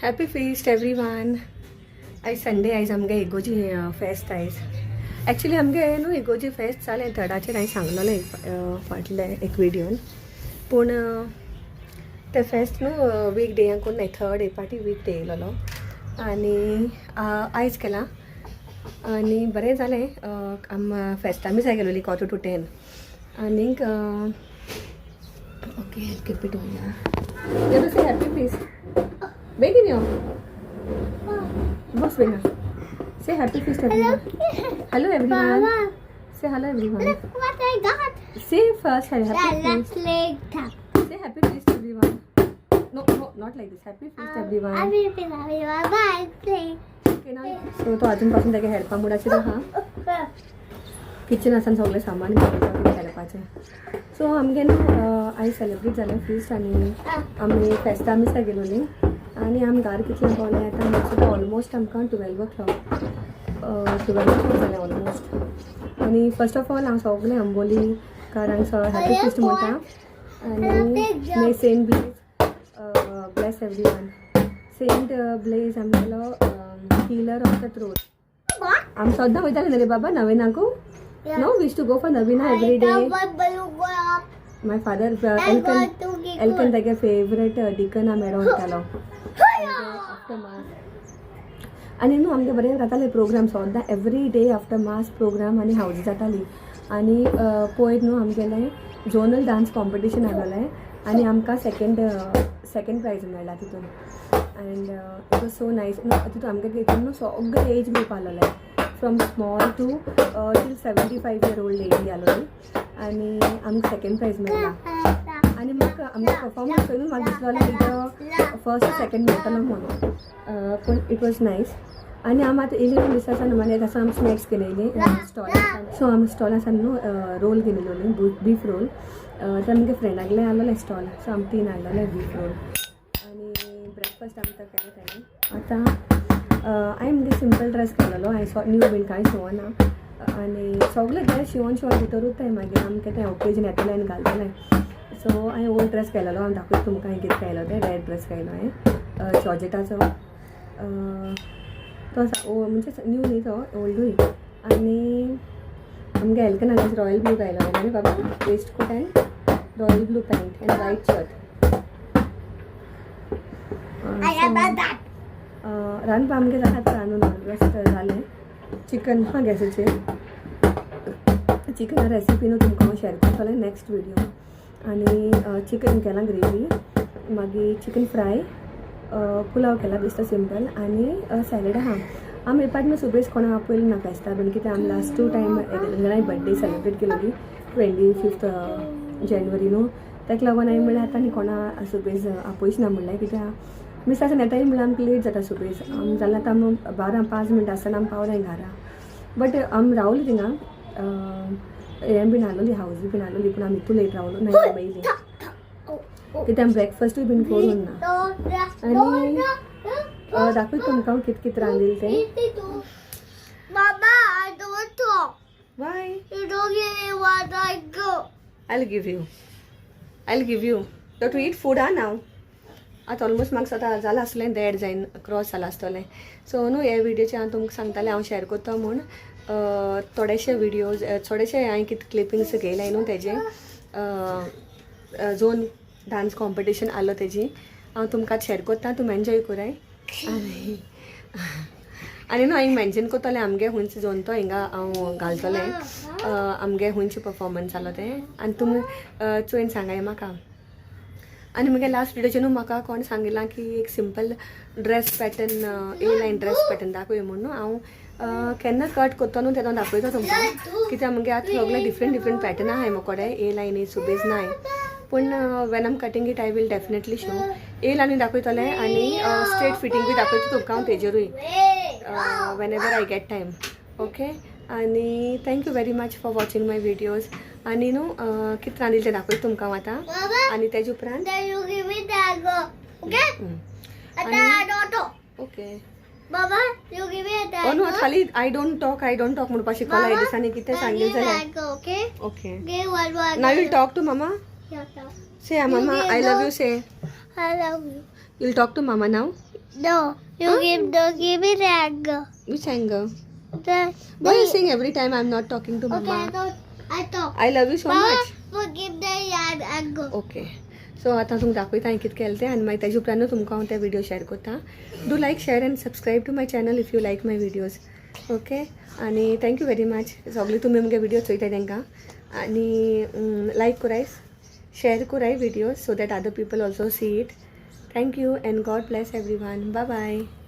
Happy feast everyone. आयज Sunday. आयज आमगे इगोजी फेस्त आयज. एक्चुली आमगे न्हू इगोजी फेस्त जालें थर्डाचेर. हांवें सांगलेलें फाटले एक विडियोन, पूण तें फेस्त न्हू वीक डेयाक कोण थर्ड एक पाटी वीक डे येयलेलो आनी आयज केलां आनी बरें जालें. आम फेस्ता मिसाक गेलोली 9:45 आनीक. Okay, keep it on. You say happy feast. बेगीन यो, बस बेगा. Say happy feast, everyone. Hello, everyone. Mama, Say hello, everyone. Look what I got. Say first happy That feast. Looks like that. Say happy feast, everyone. No, not like this. Happy feast, everyone. Happy feast, everyone. Bye. Play. Okay, now so तो अजूनपासून ताका हेल्पा मुडाचेर आहा. Kitchen आसान सगळें सामान घेवन हेल्पाचें. So आमगे न्हू आयज सेलिब्रेट जालें फिस्ट आनी आमी फेस्ता मिसा गेलोली आनी आमी घार कितले पावले आतां मातसो ऑलमोस्ट आमकां 12 o'clock, 12 o'clock जालें ऑलमोस्ट. आनी फर्स्ट ऑफ ऑल हांव सगळें आंबोलीकारांक हॅपी फिस्ट म्हणटा आनी may Saint Blaise bless everyone. Saint Blaise आमगेलो हिलर ऑफ the throat. आमी सद्दां वयताले न्ही रे बाबा नविनाकू? No, we used to go for novena every day. My father Elkan, Elkan Tage favourite deacon मेळोन वयतालो आफ्टर मास. आनी न्हू आमगे बरें जाताले प्रोग्राम सद्दां, every day after mass program आनी हावजी जाताली. आनी पयर न्हू आमगेलें झोनल डांस कॉम्पिटिशन आसलेलें आनी आमकां सेकेंड प्रायज मेळ्ळा तितून and it was so nice. तितून आमगे तितून न्हू सगळे एज ग्रूप आसलेले, from small to till 75 year old lady आसलेली आनी आमकां सेकेंड प्रायज मेळ्ळा. आनी म्हाका आमगे परफॉर्मन्स पळोवन म्हाका दिसलेलें इथं फर्स्ट सेकंड मेळटलो म्हणून, पूण it was nice. आनी आमी आतां येयली दिसा आसा न्हू, मागीर आसा आमी स्नॅक्स घेवन येयली स्टॉल. सो आमी स्टॉल आसा न्हू रोल घेवन येयलोली, बीफ रोल. ते आमगे फ्रेंडागले आसलेले स्टॉल, सो आमी तीन हाडलेले बीफ रोल आनी ब्रेकफास्ट आमी केलें तेणें. आतां हांवें मुगे सिंपल ड्रेस घाललो. हांवें सो न्यू बीन कांय शिंवना आनी सगळे ड्रेस शिंवोन शिंवोन भितर उरताय. मागीर आमकां तें ओकेजन येतलें आनी घालतलें. सो हांवें ओल्ड ड्रेस घायलेलो. हांव दाखयता तुमकां हांवें कितें घायलो तें. रेड ड्रेस घायलो हांवें जॉर्जेटाचो. तो आसा म्हणजे न्यू न्ही, तो ओल्डूय. आनी आमगे एल्कन हांगा रॉयल ब्लू घायलो न्ही बाबा? Waistcoat and royal blue pant and white shirt. I am that. रांदपा आमगे जाता, रांदून ऑलमोस्ट जालें. चिकन आहा गॅसीचेर. चिकन रेसिपी न्हू तुमकां हांव शेअर करतलें नेक्स्ट विडियो. आनी चिकन केलां ग्रेवी, मागीर चिकन फ्राय, पुलाव केला बेश्टो सिंपल आनी सॅलड आहा. आमी एक पाट सुबेज कोणा आपयलें ना फेस्ता बीन, कित्याक आमी लास्ट टू टायम एकल्याय बड्डे सेलिब्रेट केलोली 25 जनवरी न्हू. ताका लागून हांवें म्हणल्यार आतां न्ही कोणा सुबेज आपयच ना म्हणलें, कित्याक मिसाचें नेटाय म्हणल्यार आमकां लेट जाता सुबेज. जाल्यार आतां आमी 12:05 आसतना आमी पावले घरा. बट आमी रावली थिंगा, हें बीन आसलोली, हावज बीन आसलोली, पूण आमी इतू लेट रावलो ना. आमी येयली कित्याक आमी ब्रेकफास्टूय बीन करून ना. आनी दाखयता तुमकां कित कित रांदिल तें. Mama, I don't talk. Why? You don't give me what I go. I'll give you. I'll give you. You have to eat food ah now. आतां ऑलमोस्ट म्हाका आतां जालां आसलें, देड जायन क्रॉस जालां आसतलें. सो न्हू हे विडियोचे हांव तुमकां सांगतालें, हांव शेअर करता म्हूण थोडेशे विडियोज, थोडेशे हांवें कितें क्लिपिंग्स घेयले न्हू तेजे, झोन डांस कॉम्पिटिशन आसलो तेजी हांव तुमकां शेअर करता. तुमी एन्जॉय कराय. आनी आनी न्हू हांवें मेन्शन करतलें आमगे खंयचो झोन तो हिंगा हांव घालतलें, आमगे खंयचे परफॉर्मन्स जालो तें आनी तुमी चोयन सांगाय म्हाका. आनी मुगे लास्ट विडियोचेर न्हू म्हाका कोण सांगिलां की एक simple dress pattern, A line dress pattern दाखय म्हूण. न्हू हांव केन्ना कट करता न्हू तेन्ना दाखयता तुमकां, कित्याक मुगे आतां सगळे डिफरंट डिफरंट पॅटर्न आहाय म्हाकोडे. ए लायन सुबेज नाय, पूण when I'm cutting it, I will definitely show. A लायनूय दाखयतलें आनी स्ट्रेट फिटींग बी दाखयता तुमकां हांव तेजेरूय whenever I get time, okay? आनी thank you very much for watching my videos. आनी न्हू कितें रांदिल तें दाखयता तुमकां हांव आतां. Mama, आनी तेजे उपरांत then you give me that go. Okay? And then I don't talk. Okay. Mama, you give me that ओ न्हू go. खाली "I don't talk, I don't talk" म्हणपा शिकवला ह्या दिसांनी. कितें सांगील जाल्यार. That go, okay? Okay. Give one one. Now you'll talk to mama. Yeah, yeah. Say, "Mama, I love you," say. I love you. You'll talk to mama now. No, you give no give me the anger. Which anger? The, Why you saying every time I am not talking to Okay, mama? I don't. I talk. I love you so Mama, much. Forgive the anger. Okay, so आतां तुमकां दाखयता हांवें कितें केलें तें आनी मागीर तेजे उपरांत तुमकां हांव ते व्हिडियो शेअर करता. Do like, share and subscribe to my channel if you like my videos, okay? आनी thank you very much. सगळे तुमी मुगे व्हिडियो चोयताय तांकां आनी लायक कराय, शेअर कराय videos so that other people also see it. Thank you and God bless everyone. Bye bye.